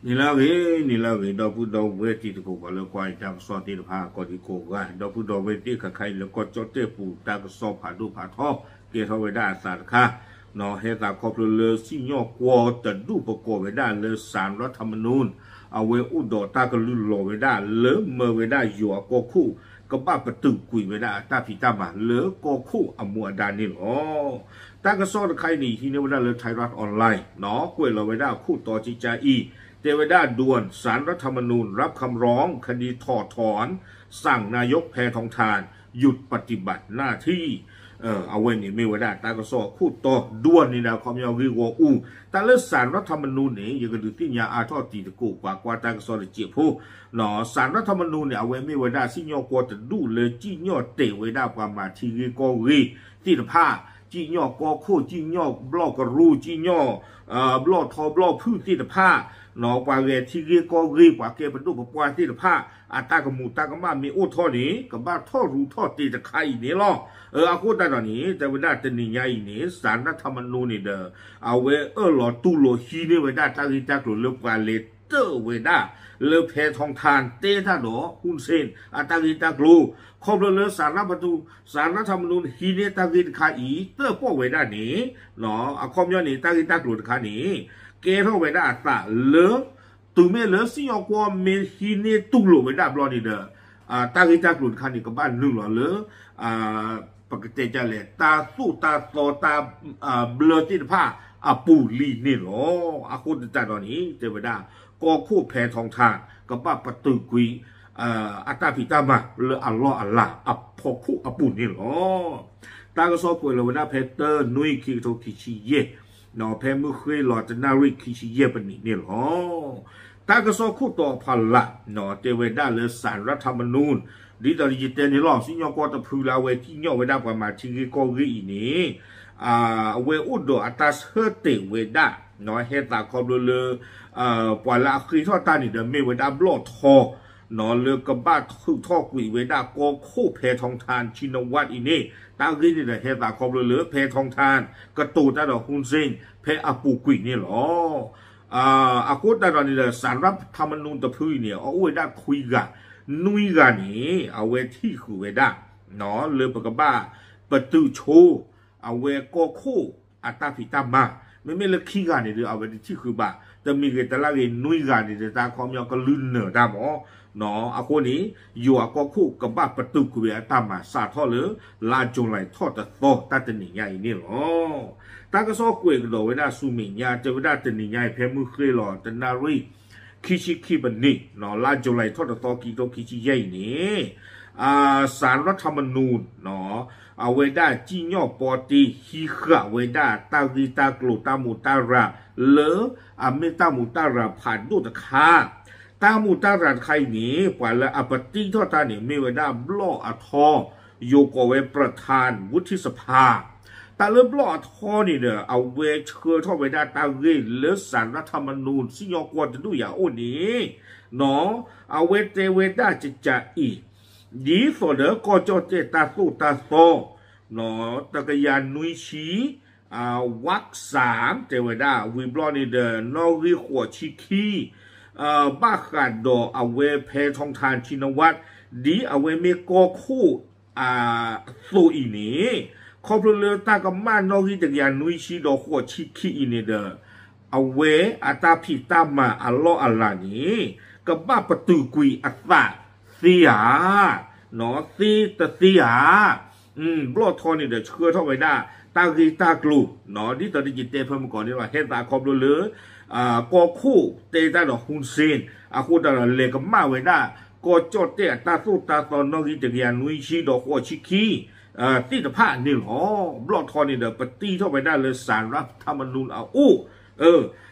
နံၤလၢအဂ့ၤ နံၤလၢအဂ့ၤ ဒီပုၢ်ဒီဝဲၢ်တံၤသကိး ပှၤလၢကွၢ်အံၤတၢ်ကစီၣ်သ့ၣ်တဖၣ် ကိးဒံကိးဂၤ ဒီပုၢ်ဒီဝဲၢ်သ့ၣ် ခဲခါအံၤလၢကီၢ်ကၠီၣ်တဲၣ်ပူၤ တၢ်ကစီၣ်ဖးဒိၣ်ဖးထီ ကဲထီၣ်ဝဲဒၣ်အသးတခါ ဟဲသးခီဖျိလၢစံၣ်ညီၣ်ကွီၢ်တဒူၣ်ပကိးဝဲဒၣ်လၢ สารรัฐธรรมนูญ အဝဲအိၣ်ဒီးတၢ်ကလုၢ်လီၤဝဲဒၣ်လၢမၢဝဲဒၣ်ယိၤအကီၢ်ခိၣ် ကဘၣ်ပတုာ်ကွံာ်ဝဲဒၣ်အတၢ်ဖံးတၢ်မၤလၢကီၢ်ခိၣ်အမူအဒါန့ၣ်လီၤ. တၢ်ကစီၣ်တခါအံၤန့ၣ် ဟံးန့ၢ်ဝဲဒၣ်လၢ Thairath Online ကွဲးလီၤဝဲဒၣ်အခိၣ်တီကကါအံၤ တဲဝဲဒၣ် ด่วน ศาลรัฐธรรมนูญ รับคำร้องคดีถอดถอน สั่งนายก แพทองธาร หยุดปฏิบัติหน้าที่ အဝဲန့ၣ်မ့ၢ်ဝဲဒၣ်တၢ်ကစီၣ်အခိၣ်တီ ด่วน န့ၣ်ဒီး အခီပညီဂ့ၢ်ဂီၢ်အူ တၢ်လၢ สารรัฐธรรมนูญ န့ၣ် ယကဒုးသ့ၣ်ညါအါထီၣ်တံၤသကိး ပှၤကွၢ်တၢ်ကစီၣ်တစဲးဖိ สารรัฐธรรมนูญ န့ၣ် အဝဲမ့ၢ်ဝဲဒၣ်စံၣ်ညီၣ်ကွီၢ်တဒူၣ်လၢစံၣ်ညီၣ်တဲာ်ဝဲဒၣ်ပှၤမၤထံဂ့ၢ်ကီၢ်ဂ့ၢ်သ့ၣ်တဖၣ် စံၣ်ညီၣ်ကီၢ်ခိၣ် စံၣ်ညီၣ်ဘျီၣ်ကရူၢ် စံၣ်ညီၣ် ဘျီၣ်ထီဘျီၣ်ဖုၣ်သ့ၣ်တဖၣ် ပှၤဂဲၤထံဂ့ၢ်ကီၢ်ဂ့ၢ် ပှၤကဲပဒိၣ်ပပှၢ်သ့ၣ်တဖၣ် အတၢ်ကမူးတၢ်ကမၣ်မ့ၢ်အိၣ်ထီၣ်န့ၣ် ကဘၣ်ထီၣ်ရူးထီၣ်တ့ၢ်တခါအံၤန့ၣ်လီၤ. အဃိသတးဒီးန့ၣ် တဲဝဲဒၣ်တနံၤညါအံၤန့ၣ် สารรัฐธรรมนูญ န့ၣ်ဒီး အဝဲအၢၣ်လီၤတူၢ်လိာ်ဟံးန့ၢ်ဝဲဒၣ်တၢ်ဂ့ၢ်တၢ်ကျိၤလၢပှၤလဲၤတၢၢ်ဝဲဒၣ် လၢ แพทองธาร တဲတၢ်ဒီး ฮุนเซน အတၢ်ဂ့ၢ်တၢ်ကျိၤ ခီဖျိလၢ สารรัฐธรรมนูญ ဟံးန့ၢ်တၢ်ဂ့ၢ်တခါအံၤ တၢၣ်ပီၣ်ဝဲဒၣ်န့ၣ် အခီပညီန့ၣ် တၢ်ဂ့ၢ်တၢ်ကျိၤတခါန့ၣ် ကဲထီၣ်ဝဲဒၣ်အသးလၢ တုၤမ့ၢ်လၢစံၣ်ညီၣ်ကွီၢ်မ့ၢ်ဟံးန့ၢ်တူၢ်လိာ်ဝဲဒၣ်ဘျီန့ၣ်ဒီး တၢ်ဂ့ၢ်တၢ်ကျိၤတခါန့ၣ် ကဘၣ်နုာ်လီၤလၢ ပကတဲဒ်လဲၣ် တၢ်သိၣ်တၢ်သီတၢ်ဘျၢသ့ၣ်တဖၣ်အပူၤလံန့ၣ်လီၤ. အဃိသတးဒီးန့ၣ် တဲဝဲဒၣ် ကီၢ်ခိၣ် แพทองธาร ကဘၣ်ပတုာ်ကွံာ် အတၢ်ဖံးတၢ်မၤလၢအလီၢ်အလၤအဖီခိၣ်အပူၤန့ၣ်လီၤ. တၢ်ကစီၣ်ကွဲးလီၤဝဲဒၣ်ဖဲ သၢနွံ ခံကထိခံဆံယဲၢ် ဖဲမုၢ်ဃ့လီၤတနၣ်ရံၣ်ခံဆံယဲၢ်ပနံးန့ၣ်လီၤ. တၢ်ကစီၣ်ခိၣ်တီဖးလး တဲဝဲဒၣ်လၢ สารรัฐธรรมนูญ ဒ်သိးယတဲန့ၣ်လီၤ စံၣ်ညီၣ်ကွီၢ်တဖုလၢအဝဲစံၣ်ညီၣ်ဝဲဒၣ်ပှၤမၤထံဂ့ၢ်ကီၢ်ဂ့ၢ်အံၤန့ၣ် အဝဲအိၣ်ဒီးအတၢ်ဆၢတဲာ်ဝဲဒၣ် ဟဲသးခီဖျိလၢ ပှၤလၢအဃ့ထီၣ်တၢ်န့ၣ်ဒီးမ့ၢ်ဝဲဒၣ်ဘျီၣ်ထီ လၢကဘၣ်ထုးထီၣ်ကွံာ်ဝဲဒၣ်ကီၢ်ခိၣ် แพทองธาร ชินวัตร အံၤန့ၣ် တၢ်ဂ့ၢ်န့ၣ်ဒီးဟဲသးခီဖျိလၢ แพทองธาร ကတိၤတၢ်ဒီး ฮุนเซน ဖဲအပူၤကွံာ်န့ၣ်လီၤ. အဃိသတးဒီးန့ၣ်ဒီး สารรัฐธรรมนูญ တဖုအံၤန့ၣ် အအိၣ်ဝဲဒၣ်ခွံဂၤ နွံဂၤန့ၣ် အဝဲထံၣ်ဃုာ်ဝဲဒၣ် လၢပကဘၣ်ပတုာ်ဆိ အဝဲကီၢ်ခိၣ်အတၢ်ဖံးတၢ်မၤ မ့မ့ၢ်လၢခံဂၤန့ၣ်ဒီး အဝဲတထံၣ်ဃုာ်ဘၣ် တမံၤဂ့ၤတလါဂ့ၤ နွံဂၤန့ၣ်ဒီး တၢ်ခီပညီကလုၢ်နၢၤတၢ်မး အဃိန့ၣ် ယိၤအကီၢ်ခိၣ်ကဘၣ်ပတုာ်ကွံာ်ဝဲအတၢ်မၤစးထီၣ်လၢ လါ July ထီၣ်တသီ တၢ်တနံၤညါအံၤန့ၣ်လီၤ. တၢ်ကစီၣ်ကွဲးကဒီးဝဲဒၣ်ဆူမဲာ်ညါ တဲဝဲဒၣ်တနံၤညါအံၤ ဖဲမုၢ်ဃ့လီၤတနၣ်ရံၣ် ခံဆံခံပနံး လါ July ထီၣ်တသီ ခံကထိခံဆံယဲၢ်အံၤန့ၣ် สารรัฐธรรมนูญ အဝဲဒၣ်စံၣ်ညီၣ်ပီတ့ ဟံးဃာ်ဝဲဒၣ်တၢ်ဂ့ၢ်တၢ်ကျိၤ တၢ်မူးတၢ်ရၤ လၢအမ့ၢ်တၢ်မူးတၢ်ရၤဖးဒိၣ်တခါ တၢ်မူးတၢ်ရၤတခါအံၤန့ၣ် ပှၤလၢအပတံထီၣ်တၢ်န့ၣ် မ့ၢ်ဝဲဒၣ်ဘျီၣ်အထီ ယိၤကိးဝဲ ประธานวุฒิสภา တၢ်လၢဘျီၣ်အထီန့ၣ်ဒီး အဝဲဆှၢထီၣ်ဝဲဒၣ်တၢ်ဂ့ၢ်လၢ สารรัฐธรรมนูญ စံၣ်ညီၣ်ကွီၢ်တဒူၣ်ယၤအိၣ်န့ၣ် အဝဲတဲဝဲဒၣ်ကကးအံၤ ဒ်သိးဒီးကီၢ်ကၠီၣ်တဲၣ်တၢ်သိၣ်တၢ်သီ တကယၤနွံဆံ ဝးစၢ် တဲဝဲဒၣ် ဝံၤဘျီန့ၣ်ဒီး နီၣ်ဂံၢ်ဃိးဆံခံ ဘၣ်ဃးဒီးအဝဲ แพทองธาร ชินวัตร ဒ်အဝဲမ့ၢ်ကီၢ်ခိၣ်အသိးအံၤန့ၣ် ခီဖျိလၢတၢ်ကမၣ်နီၣ်ဂံၢ်တကယၤနွံဆံဒီးဃိးဆံခံအံၤန့ၣ်ဒီး အဝဲအတၢ်ဖံးတၢ်မၤအလီၢ်အလၤန့ၣ် ကဘၣ်ပတုာ်ကွံာ်အသးသ့ဧါ သ့တသ့ဧါ ဘျီၣ်ထီန့ၣ်ဒီးဆှၢထီၣ်ဝဲဒၣ် တၢ်ဂ့ၢ်တၢ်ကျိၤ ဒ်သိးဒီးယတဲဖဲမုၢ်ကီၢ်န့ၣ်လီၤ ဟဲသးခီဖျိလၢ ကီၢ်ခိၣ်တဲတၢ်ဒီး ဟူစ့ၣ် အဃိသတးဒီး လဲၤကမၣ်ဝဲဒၣ် ကီၢ်ကၠီၣ်တဲၣ်အတၢ်သိၣ်တၢ်သီ နီၣ်ဂံၢ်တကယၤနွံဆံဒီးဃိးဆံခံ သ့ၣ်တဖၣ်န့ၣ်လီၤ. ဘျီၣ်ထီန့ၣ်ဒီး ပတံထီၣ်ဝဲဒၣ်လၢ สารรัฐธรรมนูญ အအိၣ်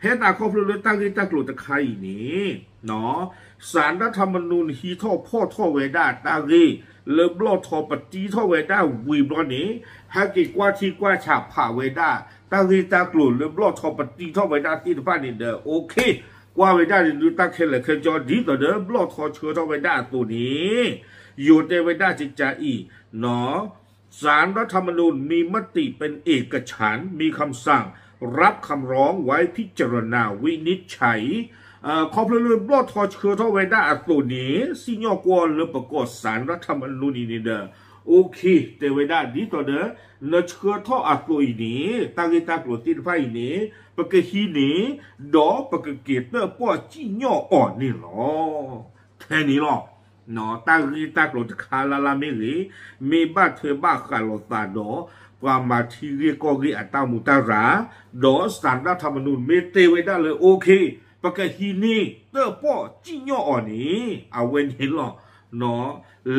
ဟဲသးခီဖျိလၢတၢ်ဂ့ၢ်တၢ်ကျိၤတခါအံၤန့ၣ် สารรัฐธรรมนูญ ဟံးထီၣ်ဖီၣ်ထီၣ်ဝဲဒၣ်တၢ်ဂ့ၢ် လၢဘျီၣ်ထီပတံထီၣ်ဝဲဒၣ်ဝံၤဘျီန့ၣ် ဟဲက့ၤကွၢ်ထံကွၢ်ဆးဖးဝဲဒၣ် တၢ်ဂ့ၢ်တၢ်ကျိၤလၢဘျီၣ်ထီပတံထီၣ်ဝဲဒၣ်သ့ၣ်တဖၣ်န့ၣ်ဒီး okay ကွၢ်ဝဲဒၣ်န့ၣ်ဒုးတၢ်ခဲလၢာ်ခဲဆ့ ဒ်သိးဒီးဘျီၣ်ထီဆှၢထီၣ်ဝဲဒၣ်အသိးန့ၣ် ယိၤတဲဝဲဒၣ်ကကးအံၤ สารรัฐธรรมนูญ มีมติเป็นเอกฉันท์ มีคำสั่ง รับคำร้องไว้พิจารณาวินิจฉัย ခီဖျိလၢဘျီၣ်ထီဆှၢထီၣ်ဝဲဒၣ်အသိးန့ၣ် စံၣ်ညီၣ်ကွီၢ်လၢပကီၢ်စၣ်ရၣ်ထၣ်မနူန့ၣ်န့ၣ်ဒီး okay တဲဝဲဒၣ်ဒ်သိးဒီး နဆှၢထီၣ်အသိးအံၤန့ၣ် တၢ်ဂ့ၢ်တၢ်ကျိၤသ့ၣ်တဖၣ်အံၤန့ၣ် ပကဟံးန့ၢ် ဒီးပကက့ၤတၢၣ်ပီၣ်စံၣ်ညီၣ်အီၤန့ၣ်လီၤ. ထဲန့ၣ်လီၤ. တၢ်ဂ့ၢ်တၢ်ကျိၤတခါလၢ်လၢ်မ့ၢ်ဂ့ၤ, မ့ၢ်ဘၣ်ထွဲဘၣ်ဃးလိာ်သးဒီး ပှၤမၤထံဂ့ၢ်ကီၢ်ဂ့ၢ်အတၢ်မူတၢ်ရၤ, ဒီးစၣ်ရၣ်ထၣ်မနူမ့ၢ်တဲဝဲဒၣ်လၢ okay ပကဟံးန့ၢ်တၢၣ်ပီၣ်စံၣ်ညီၣ်အီၤန့ၣ် အဝဲန့ၣ်လီၤ.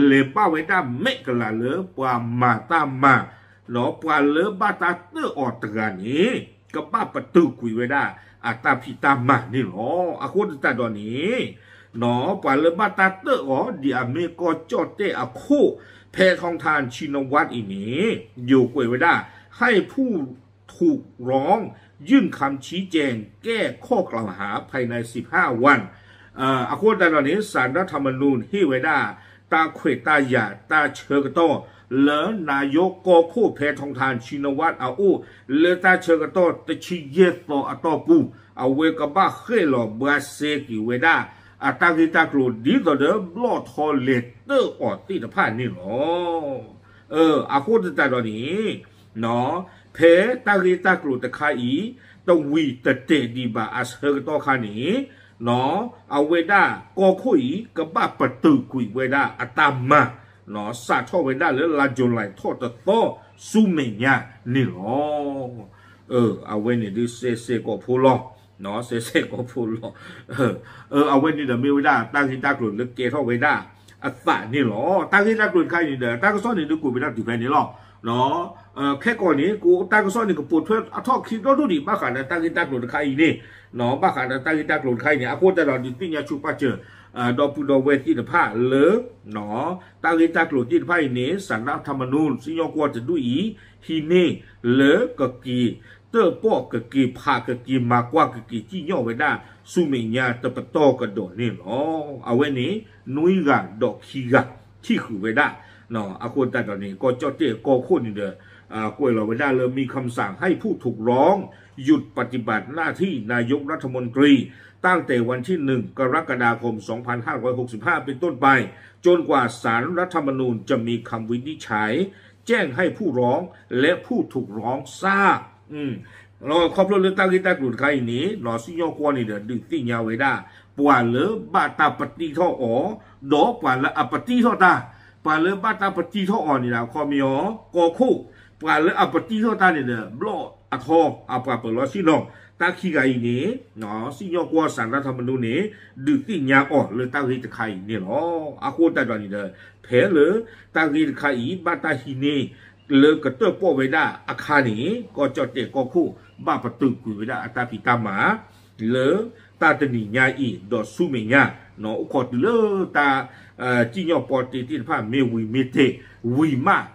လဲၤဘၣ်ဝဲဒၣ်မဲာ်ကလၤလၢပှၤမၤတၢ်မၤ ဒီးပှၤလၢဘၣ်တၢ်တၢၣ်အီၤတဂၤန့ၣ် ကဘၣ်ပတုာ်ကွံာ်ဝဲဒၣ်အတၢ်ဖံးတၢ်မၤန့ၣ်လီၤ. အဃိသတးဒီးန့ၣ် ပှၤလၢဘၣ်တၢ်တၢၣ်အီၤ ဒ်အမ့ၢ်ကီၢ်ကၠီၣ်တဲၣ်အခိၣ် ဖဲထီထၣ်ဆံနဝးအံၤန့ၣ် ယိၤကွဲးဝဲဒၣ် ให้ผู้ถูกร้องยื่นคำชี้แจงแก้ข้อกล่าวหาภายใน สิบห้าวัน အဃိသတးဒီးန့ၣ် စၣ်ရၣ်ထၣ်မနူဟ့ၣ်ဝဲဒၣ် တၢ်ခွဲးတၢ်ယာ်တၢ်ဆၢကတီၢ် လၢ นายก ကီၢ်ခိၣ်ဖဲထီထၣ်ဆံနဝး အအိၣ်လၢတၢ်ဆၢကတီၢ်တဆံယဲၢ်သီအတီၢ်ပူၤ အဝဲကဘၣ်ဃဲၣ်လီၤဘှါစဲက့ၤဝဲဒၣ် အတၢ်ဂ့ၢ်တၢ်ကျိၤ ဒ်သိးဒီးဘျီၣ်ထီလဲၤတၢၣ်အီၤသ့ၣ်တဖၣ်န့ၣ်လီၤ. အဃိသတးဒီးန့ၣ် ဖဲတၢ်ဂ့ၢ်တၢ်ကျိၤတခါအံၤ တဝံၤတတဲာ်ဒံးဘၣ်အဆၢကတီၢ်ခါန့ၣ် အဝဲဒၣ်ကီၢ်ခိၣ်အံၤ ကဘၣ်ပတုာ်ကွံာ်ဝဲဒၣ်အတၢ်မၤ စးထီၣ်ဝဲဒၣ်လၢလါယူၤလံထီၣ်တသီ ဆူမဲာ်ညါန့ၣ်လီၤ. အဝဲန့ၣ်ဒုးစဲးစဲးကိးဖိလီၤ. စဲးစဲးကိးဖိလီၤ. အဝဲန့ၣ်ဒီးမ့ၢ်ဝဲဒၣ်တၢ်ဂ့ၢ်တၢ်ကျိၤလၢကဲထီၣ်ဝဲဒၣ်အသးန့ၣ်လီၤ. တၢ်ဂ့ၢ်တၢ်ကျိၤတခါအံၤန့ၣ်ဒီး တၢ်ကစီၣ်န့ၣ်ဒုးကွဲးဝဲဒၣ်တုၤဖဲန့ၣ်လီၤ. ခဲကိာ်န့ၣ် ကတၢ်ကစီၣ်န့ၣ် ကပိာ်ထွဲအထီၣ်ခံဒီဒူၣ်ဒံး ဘၣ်ဃးဒီးတၢ်ဂ့ၢ်တၢ်ကျိၤတခါအံၤန့ၣ်, ဘၣ်ဃးဒီးတၢ်ဂ့ၢ်တၢ်ကျိၤတခါအံၤန့ၣ် အဃိသတးဒီးဒုးသ့ၣ်ညါဆူပာ်စၢၤ ဒီပုၢ်ဒီဝဲၢ်သ့ၣ်တဖၣ်လၢ တၢ်ဂ့ၢ်တၢ်ကျိၤသ့ၣ်တဖၣ်အံၤန့ၣ် စၣ်ရၣ်ထၣ်မနူ စံၣ်ညီၣ်ကွီၢ်တဒူၣ်အံၤ ဟံးန့ၢ်လၢကက့ၤတၢၣ်ပီၣ် ကက့ၤဖး ကက့ၤမၤကွၢ် ကက့ၤစံၣ်ညီၣ်ဝဲဒၣ်ဆူမဲာ်ညါတပတီၢ်ကဒီးန့ၣ်လီၤ. အဝဲန့ၣ် နွံဂၤဒီးခံဂၤ ထံၣ်ဃုာ်ဝဲဒၣ်. အဃိသတးဒီးန့ၣ် ကီၢ်ကၠီၣ်တဲၣ်ကီၢ်ခိၣ်န့ၣ်ဒီး ကွဲးလီၤဝဲဒၣ်လၢ มีคำสั่งให้ผู้ถูกร้องหยุดปฏิบัติหน้าที่นายกรัฐมนตรี ตั้งแต่วันที่หนึ่ง กรกฎาคม สองพันห้าร้อยหกสิบห้า เป็นต้นไป จนกว่าศาลรัฐธรรมนูญจะมีคำวินิจฉัยแจ้งให้ผู้ร้องและผู้ถูกร้องทราบ ခီဖျိလၢတၢ်ဂ့ၢ်တၢ်ကျိၤတခါအံၤန့ၣ် စံၣ်ညီၣ်ကွီၢ်န့ၣ်ဒီး ဒုးသ့ၣ်ညါဝဲဒၣ် ပှၤလၢဘၣ်တၢ်ပတံထီၣ်အီၤ ဒီးပှၤလၢအပတံထီၣ်တၢ်, ပှၤလၢဘၣ်တၢ်ပတံထီၣ်အီၤန့ၣ်ဒီး အခီပညီ ကီၢ်ခိၣ်, ပှၤလၢအပတံထီၣ်တၢ်န့ၣ်ဒီး ဘျီၣ်အထီ အပှၤပၢၤလီၢ်ဆ့ၣ်နီၤ, တၢ်ခံဂၤအံၤန့ၣ် စံၣ်ညီၣ်ကွီၢ်စၣ်ရၣ်ထၣ်မနူန့ၣ် ဒုးသ့ၣ်ညါအီၤလၢတၢ်ဂ့ၢ်တခါအံၤန့ၣ်လီၤ. အဃိသတးဒီးန့ၣ်ဒီး ဖဲလၢတၢ်ဂ့ၢ်တခါအံၤ ဘၣ်တၢ်ဟံးန့ၢ် လၢကတၢၣ်ပီၣ်ဝဲဒၣ်အခါန့ၣ် ကီၢ်ကၠီၣ်တဲၣ်ကီၢ်ခိၣ် ဘၣ်ပတုာ်ကွံာ်ဝဲဒၣ်အတၢ်ဖံးတၢ်မၤ လၢတၢ်တနံၤညါအံၤ ဒီးဆူမဲာ်ညါ အိၣ်ခိးတုၤလၢတၢ် စံၣ်ညီၣ်ပီတ့သ့ၣ်တဖၣ်မ့ၢ်ဝံၤမ့ၢ်တဲာ်ဝံၤမး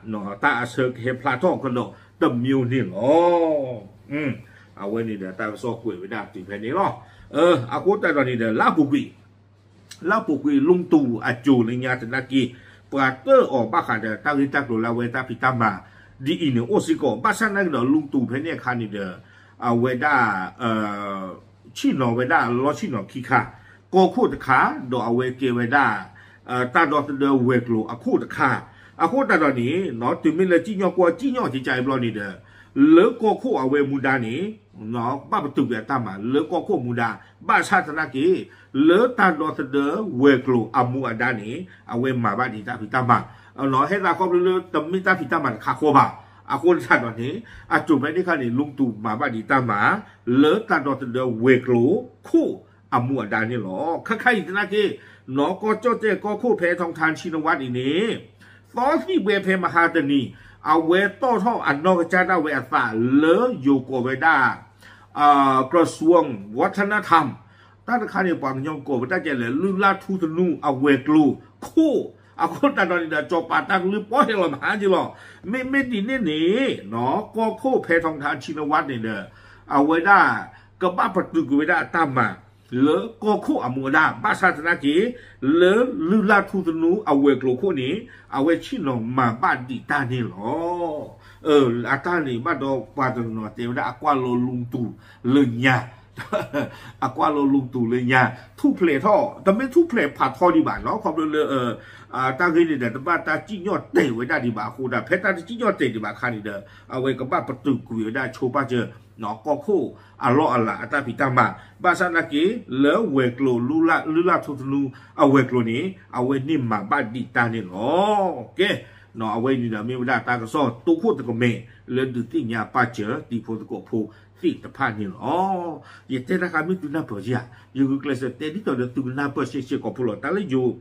တၢ်အဆၢကဟဲဖျါထီၣ်ကဒီးတမံၤန့ၣ်လီၤ. အဝဲန့ၣ်ဒီးတၢ်ကစီၣ်ကွဲးဝဲဒၣ်တုၤဖဲန့ၣ်လီၤ. အဃိသတးဒီးန့ၣ်ဒီး လၢပူၤကွံာ် လၢပူၤကွံာ် လုၢ်တူၢ်အစိၤလၢညါသနာ်က့ ပှၤတၢၣ်အီၤဘၣ်ဃးဒီးတၢ်ဂ့ၢ်တၢ်ကျိၤလၢအဝဲတၢ်ဖံးတၢ်မၤ ဒ်အံၤန့ၣ်အိၣ်စ့ၢ်ကီး, ဘၣ်ဆၣ်သနာ်က့ဒီး လုၢ်တူၢ်ဖဲန့ၣ်အခါန့ၣ်ဒီး အဝဲဒၣ် ဆ့ၣ်နီၤဝဲဒၣ်လီၢ်ဆ့ၣ်နီၤခံခါ, ကီၢ်ခိၣ်တခါ ဒီးအဝဲကဲဝဲဒၣ် တၢ်ဒီသဒၢဝဲၤကျိၤအခိၣ်တခါ, အဃိသတးဒီးန့ၣ် တုၤမ့ၢ်လၢစံၣ်ညီၣ်ကွီၢ်စံၣ်ညီၣ်ကကဘျီန့ၣ်ဒီး လၢကီၢ်ခိၣ်အဝဲမူဒါန့ၣ် ဘၣ်ပတုာ်ကွံာ်အတၢ်မၤ လၢကီၢ်ခိၣ်မူဒါ, ဘၣ်ဆၣ်သနာ်က့ လၢတၢ်ဒီသဒၢဝဲၤကျိၤအမူအဒါန့ၣ် အဝဲမၤဘၣ်ဒံးတၢ်ဖံးတၢ်မၤ, ဟဲသးခီဖျိလၢတမ့ၢ်တၢ်ဖံးတၢ်မၤတခါဃီဘၣ်, အဃိသတးဒီးန့ၣ် အစိၤဖဲန့ၣ်အခါန့ၣ် လုၢ်တူၢ်မၤဘၣ်ဒံးတၢ်မၤ လၢတၢ်ဒီသဒၢဝဲၤကျိၤခိၣ်အမူအဒါန့ၣ်လီၤ. ခဲခါအံၤသနာ်က့ နီၢ်ကီၢ်ကၠီၣ်တဲၣ်ကီၢ်ခိၣ်ဖဲထီထၣ်ဆံနဝးအံၤန့ၣ် သီသံၣ်ဘှဲဖဲမဟါတနံၤ အဝဲတီၣ်ထီၣ်အနီၢ်ကစၢ်ဒၣ်ဝဲအသးလၢယိၤကိးဝဲဒၣ် กระทรวงวัฒนธรรม တၢ်တခါန့ၣ် ပှၤကညီကိးဝဲတၢ်ကဲလဲၣ် လုၢ်လၢ်ထူသနူအဝဲၤကျိၤခိၣ်, အဃိသတးဒီးန့ၣ်ဒီး စီၤပၤတၢ်ကလုၢ်ပီၢ်ဟဲလီၤမဟါက့လီၤ. မ့မ့ၢ်ဒ်န့ၣ်န့ၣ် ကီၢ်ခိၣ်ဖဲထီထၣ်ဆံနဝးန့ၣ်ဒီး အဝဲဒၣ် ကဘၣ်ပတုာ်ကွံာ်ဝဲဒၣ်အတၢ်မၤ လၢကီၢ်ခိၣ်အမူအဒါ ဘၣ်ဆၣ်သနာ်က့ လၢလုၢ်လၢ်ထူသနူအဝဲၤကျိၤခိၣ်န့ၣ် အဝဲဆ့ၣ်နီၤမၤဘၣ်ဒံးတၢ်န့ၣ်လီၤ. အတၢ်န့ၣ်ဘၣ်ဒီးပှၤတနီၤတဲဝဲဒၣ်အကွၢ်လီၤလုၢ်တူၢ်လၢညါ အကွၢ်လီၤလူတူၢ်လၢညါ ထူၣ်ဖျဲးထီၣ် တမ့ၢ်ထူၣ်ဖျဲးဖးထီဒံးဘၣ်နီၤ ခီဖျိလၢ တၢ်ဂ့ၢ်န့ၣ်ဒီး တဘၣ်တၢ်စံၣ်ညီၣ်တဲာ်ဝဲဒၣ်ဒံးဘၣ်အဃိဒီး ဖဲတၢ်တစံၣ်ညီၣ်တဲာ်ဒံးဘၣ်အခါန့ၣ်ဒီး အဝဲကဘၣ်ပတုာ်ကွံာ်ဝဲဒၣ်ဆိပာ်စၢၤ ကီၢ်ခိၣ်အလီၢ်အလၤအတၢ်ဖံးတၢ်မၤ ဘၣ်ဆၣ်သနာ်က့ လၢဝဲၤကျိၤ လုၢ်လၢ်ထူသနူ အဝဲၤကျိၤန့ၣ် အဝဲန့ၣ်မၤဘၣ်ဒံးတၢ်န့ၣ်လီၤ. ကဲ အဝဲန့ၣ်ဒီးမ့ၢ်ဝဲဒၣ်တၢ်ကစီၣ်တိခိၣ်တကမဲာ် လၢဒုးသ့ၣ်ညါပာ်စၢၤတံၤဖိသကိးဖိသ့ၣ်တဖၣ်န့ၣ်လီၤ. ယတဲတၢ်ခါမ့ၢ်သုနၢ်ပၢၢ်ဧါ, ယဂုာ်ကျဲးစၢးတဲဒ်သိးဒီးသုကနၢ်ပၢၢ်ရှဲရှဲကိးဖုလီၤ. တၢ်လၢယိၤ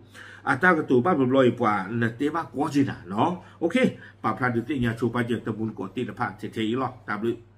အတၢ်ကတိၤဘၣ်ဘျီဘျီအံၤ ပှၤနတဲဘၣ်ကီက့ၤနၤနီၤ. ပာ်ဖျါဒုးသ့ၣ်ညါဆိပာ်စၢၤတံၤဖိသကိးသ့ၣ်တဖၣ်ထဲထဲအံၤလီၤ. တၢ်ဘျုး